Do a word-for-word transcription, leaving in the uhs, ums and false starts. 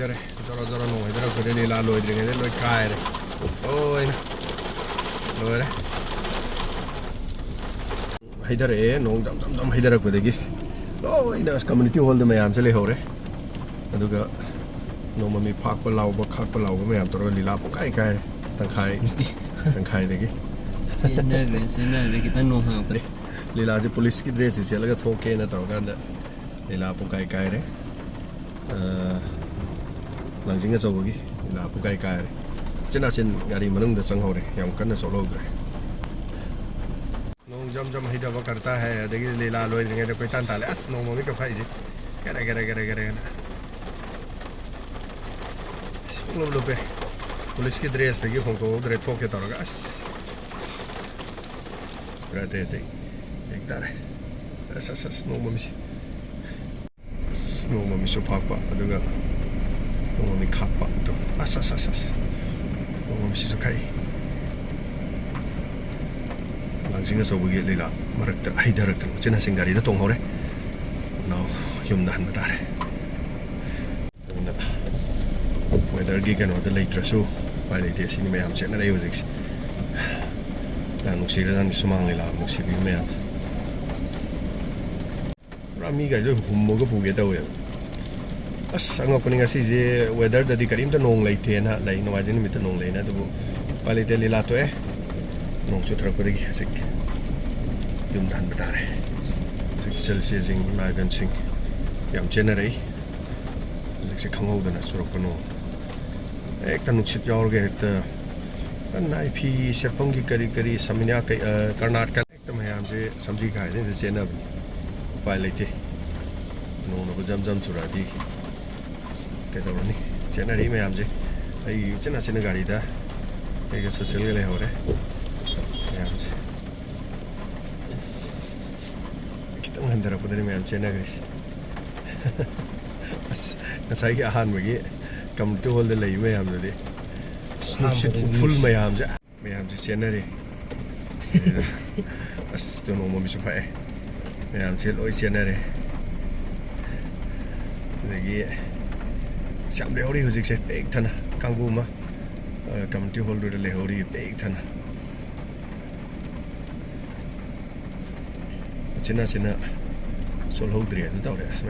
ꯍꯩꯊꯔꯦ꯫ ꯖꯣꯔꯣ ꯖꯣꯔꯣ ꯅꯣꯡ ꯍꯩꯊꯔꯛꯄꯗ ꯂꯤꯂꯥ ꯂꯣꯏꯗ꯭ꯔꯤꯉꯩꯗ ꯂꯣꯏ ꯀꯥꯏꯔꯦ꯫ ꯂꯣꯏꯅ ꯂꯣꯏꯔꯦ꯫ ꯍꯩꯊꯔꯛꯑꯦ, ꯅꯣꯡ ꯖꯝ ꯖꯝ ꯖꯝ ꯍꯩꯊꯔꯛꯄꯗꯒꯤ ꯂꯣꯏꯅ ꯑꯁ ꯀꯝꯃ꯭ꯌꯨꯅꯤꯇꯤ ꯍꯣꯜꯗ ꯃꯌꯥꯝꯁꯦ ꯂꯩꯍꯧꯔꯦ꯫ ꯑꯗꯨꯒ ꯅꯣꯡꯃ ꯃꯤ ꯐꯥꯛꯄ ꯂꯥꯎꯕ, ꯈꯥꯛꯄ ꯂꯥꯎꯕ ꯃꯌꯥꯝ ꯇꯧꯔꯒ ꯂꯤꯂꯥ ꯄꯨꯡꯀꯥꯏ ꯀꯥꯏꯔꯦ꯫ ꯇꯪꯈꯥꯏ, ꯇꯪꯈꯥꯏꯗꯒꯤ꯫ ꯆꯦꯟꯅꯈ꯭ꯔꯦ, ꯆꯦꯟꯅꯈ꯭ꯔꯦ, ꯈꯤꯇꯪ ꯅꯣꯡ ꯍꯥꯡꯉꯛꯄꯗ꯫ ꯂꯤꯂꯥꯁꯦ ꯄꯨꯂꯤꯁꯀꯤ ꯗ꯭ꯔꯦꯁꯁꯦ ꯁꯦꯠꯂꯒ ꯊꯣꯛꯀꯦꯅ ꯇꯧꯔꯀꯥꯟꯗ ꯂꯤꯂꯥ ꯄꯨꯡꯀꯥꯏ ꯀꯥꯏꯔꯦ꯫ ꯑ, ꯂꯥꯡꯖꯤꯡ ꯑꯆꯧꯕꯒꯤ ꯂꯤꯂꯥ ꯄꯨꯡꯀꯥꯏ ꯀꯥꯏꯔꯦ꯫ ꯎꯆꯤꯟ ꯅꯥꯆꯤꯟ ꯒꯥꯔꯤ ꯃꯅꯨꯡꯗ ꯆꯪꯍꯧꯔꯦ, ꯌꯥꯝ ꯀꯟꯅ ꯆꯣꯠꯍꯧꯗ꯭ꯔꯦ꯫ ꯅꯣꯡ ꯖꯝ ꯖꯝ ꯍꯩꯊꯕ ꯀꯔꯇꯥ ꯍꯥꯏ, ꯑꯗꯒꯤ ꯂꯤꯂꯥ ꯂꯣꯏꯗ꯭ꯔꯤꯉꯩꯗ ꯀꯣꯏꯇꯥꯟ ꯇꯥꯜꯂꯦ꯫ ꯑꯁ, ꯅꯣꯡ ꯃꯃꯤꯠꯀ ꯐꯥꯛꯏꯁꯦ ꯒꯦꯔꯦ ꯒꯦꯔꯦ ꯒꯦꯔꯦ ꯒꯦꯔꯦꯅ꯫ ꯑꯁ, ꯄꯨꯡꯂꯨꯞ ꯂꯨꯞꯄꯦ꯫ ꯄꯨꯂꯤꯁꯀꯤ ꯗ꯭ꯔꯦꯁꯇꯒꯤ ꯍꯣꯡꯗꯣꯛꯍꯧꯗ꯭ꯔꯦ, ꯊꯣꯛꯀꯦ ꯇꯧꯔꯒ꯫ ꯑꯁ, ꯄꯨꯔꯥ ꯑꯇꯩ ꯑꯇꯩ ꯌꯦꯡ ꯇꯥꯔꯦ꯫ ꯑꯁ, ꯑꯁ, ꯑꯁ, ꯅꯣꯡ ꯃꯃꯤꯠꯁꯦ꯫ ꯑꯁ, ꯅꯣꯡ ꯃꯃꯤꯠꯁꯨ ꯐꯥꯛꯄ, ꯑꯗꯨꯒ ꯅꯣꯡ ꯃꯃꯤꯠ ꯈꯥꯛꯄ꯫ ꯑꯗꯨ, ꯑꯁ, ꯑꯁ, ꯑꯁ, ꯑꯁ꯫ ꯅꯣꯡ ꯃꯃꯤꯠꯁꯤꯁꯨ ꯈꯥꯛꯏ꯫ ꯂꯥꯡꯖꯤꯡ ꯑꯆꯧꯕꯒꯤ ꯂꯤꯂꯥ ꯃꯔꯛꯇ ꯍꯩꯊꯔꯛꯇꯅ ꯎꯆꯤꯟ ꯅꯥꯆꯤꯟ ꯒꯥꯔꯤꯗ ꯇꯣꯡꯍꯧꯔꯦ꯫ ꯅꯥꯎ ꯌꯨꯝꯗ ꯍꯟꯕ ꯇꯥꯔꯦ꯫ ꯑꯗꯨꯅ weatherꯒꯤ ꯀꯩꯅꯣꯗ ꯂꯩꯇ꯭ꯔꯁꯨ ꯎꯄꯥꯏ ꯂꯩꯇꯦ꯫ ꯁꯤꯅꯤ ꯃꯌꯥꯝ ꯆꯦꯟꯅꯔꯛꯏ ꯍꯧꯖꯤꯛꯁꯦ꯫ ꯌꯥꯝ ꯅꯨꯡꯁꯤꯈ꯭ꯔꯖꯥꯠꯅꯤ ꯁꯨꯃꯥꯡ ꯂꯤꯂꯥ ꯅꯨꯡꯁꯤꯕꯤ ꯃꯌꯥꯝꯁꯦ꯫ ꯄꯨꯔꯥ ꯃꯤꯒꯥꯏꯁꯦ ꯂꯣꯏ ꯍꯨꯝꯃꯒ ꯄꯨꯒꯦ ꯇꯧꯋꯦꯕ꯫ ꯑꯁ, ꯑꯉꯛꯄꯅꯤ ꯉꯁꯤꯁꯦ꯫ Weatherꯗꯗꯤ ꯀꯔꯤꯝꯇ ꯅꯣꯡ ꯂꯩꯇꯦꯅ ꯂꯩ, ꯅꯣꯡꯃꯥꯏꯖꯤꯡ ꯅꯨꯃꯤꯠꯇ ꯅꯣꯡ ꯂꯩꯅ, ꯑꯗꯨꯕꯨ ꯎꯄꯥꯏ ꯂꯩꯇꯦ, ꯂꯤꯂꯥ ꯇꯣꯛꯑꯦ꯫ ꯅꯣꯡ ꯆꯨꯊꯔꯛꯄꯗꯒꯤ ꯍꯧꯖꯤꯛ ꯌꯨꯝꯗ ꯍꯟꯕ ꯇꯥꯔꯦ꯫ ꯍꯧꯖꯤꯛ ꯏꯆꯜ ꯏꯆꯦꯁꯤꯡ, ꯏꯃꯥ ꯏꯕꯦꯟꯁꯤꯡ ꯌꯥꯝ ꯆꯦꯟꯅꯔꯛꯏ꯫ ꯍꯧꯖꯤꯛꯁꯦ ꯈꯪꯍꯧꯗꯅ ꯆꯨꯔꯛꯄ ꯅꯣꯡ꯫ ꯍꯦꯛꯇ ꯅꯨꯡꯁꯤꯠ ꯌꯥꯎꯔꯒ ꯍꯦꯛꯇ ꯀꯟꯅ ꯐꯤ ꯁꯦꯠꯐꯝꯒꯤ ꯀꯔꯤ ꯀꯔꯤ ꯁꯃꯤꯅꯥ ꯀꯩ-, ꯑ, ꯀꯔꯅꯥꯠꯀ ꯍꯦꯛꯇ ꯃꯌꯥꯝꯁꯦ ꯁꯝꯖꯤ ꯈꯥꯏꯗꯅ ꯍꯦꯛꯇ ꯆꯦꯟꯅꯕꯅꯤ꯫ ꯎꯄꯥꯏ ꯂꯩꯇꯦ꯫ ꯅꯣꯡꯅꯕꯨ ꯖꯝ ꯖꯝ ꯆꯨꯔꯛꯑꯗꯤ ꯀꯩꯗꯧꯔꯅꯤ? ꯆꯦꯟꯅꯔꯤ ꯃꯌꯥꯝꯁꯦ꯫ ꯑꯩꯒꯤ ꯏꯆꯤꯟ ꯏꯆꯤꯟꯅ ꯒꯥꯔꯤꯗ ꯑꯩꯒ ꯁꯣꯁꯦꯜꯒ ꯂꯩꯍꯧꯔꯦ ꯃꯌꯥꯝꯁꯦ꯫ ꯈꯤꯇꯪ ꯍꯟꯊꯔꯛꯄꯗꯅꯤ ꯃꯌꯥꯝ ꯆꯦꯟꯅꯈ꯭ꯔꯤꯁꯦ꯫ ꯑꯁ, ꯉꯁꯥꯏꯒꯤ ꯑꯍꯥꯟꯕꯒꯤ ꯀꯝꯃ꯭ꯌꯨꯅꯤꯇꯤ ꯍꯣꯜꯗ ꯂꯩꯕ ꯃꯌꯥꯝꯗꯨꯗꯤ, ꯑꯁ, ꯅꯨꯡꯁꯤꯠ ꯑꯍꯥꯟꯕꯗ ꯎꯐꯨꯜ ꯅꯨꯡꯁꯤꯠ꯫ ꯃꯌꯥꯝꯁꯦ꯫ ꯃꯌꯥꯝꯁꯦ ꯆꯦꯟꯅꯔꯦ꯫ ꯑꯁ, ꯇꯨ ꯅꯣꯡ ꯃꯃꯤꯠꯁꯨ ꯐꯥꯛꯑꯦ꯫ ꯃꯌꯥꯝꯁꯦ ꯂꯣꯏ ꯆꯦꯟꯅꯔꯦ꯫ ꯑꯗꯒꯤ ꯑꯁ, ꯌꯥꯝ ꯂꯩꯍꯧꯔꯤ ꯍꯧꯖꯤꯛꯁꯦ, ꯄꯤꯛ ꯊꯟꯅ ꯀꯥꯡꯕꯨ ꯑꯃ, ꯑ, community hall ꯗꯨꯗ ꯂꯩꯍꯧꯔꯤ ꯄꯤꯛ ꯊꯟꯅ꯫ ꯎꯆꯤꯟ ꯅꯥꯆꯤꯟꯅ ꯆꯣꯜꯍꯧꯗ꯭ꯔꯦ ꯑꯗꯨ ꯇꯧꯔꯦ꯫ ꯑꯁ,